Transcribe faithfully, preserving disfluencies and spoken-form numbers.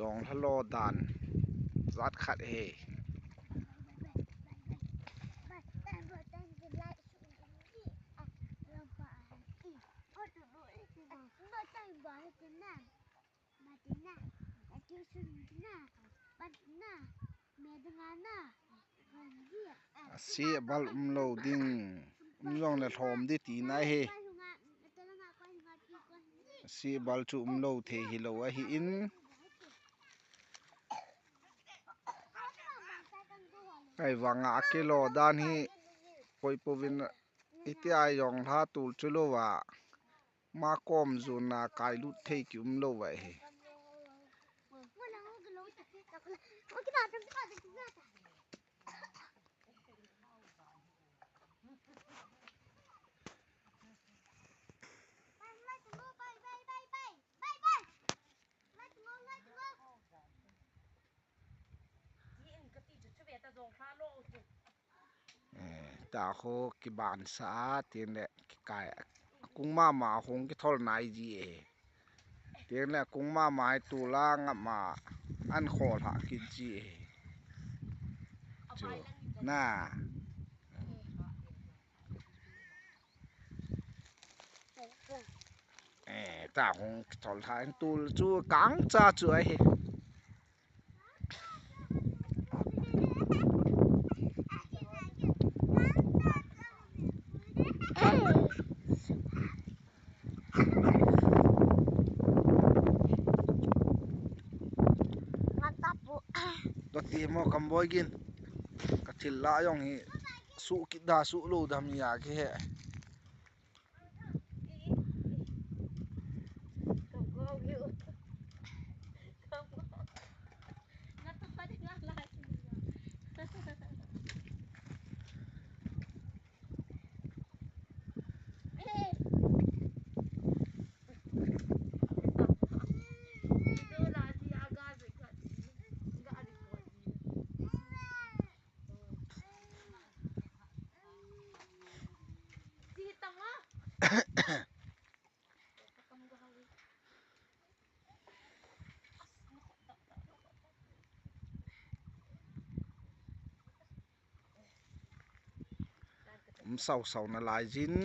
Jonglha lo dan jat khat ahi. Ase bal um lou ding, um jongle lhom ding tina ahi. Ase bal chu um lou thei hilou ahin. Ahivanga akilo dan hi koi pouvin, hitia jonglha tul chu louva, ma kom jona kailut thei kium lou ahi. Eh, ta khu kiban sa a, tin le kikai a. Kung mama hung kithol nai ji e. Tin le kung mama hi tula ngam a an khol ha kit ji e. Chu na. Eh, ta hung kithol ha in tul chu kang cha chu ahi. Doti mo kamboi gin. Ka thil la jong hi su kit da su lo dam ya ke he. Um sau sau na lai jin.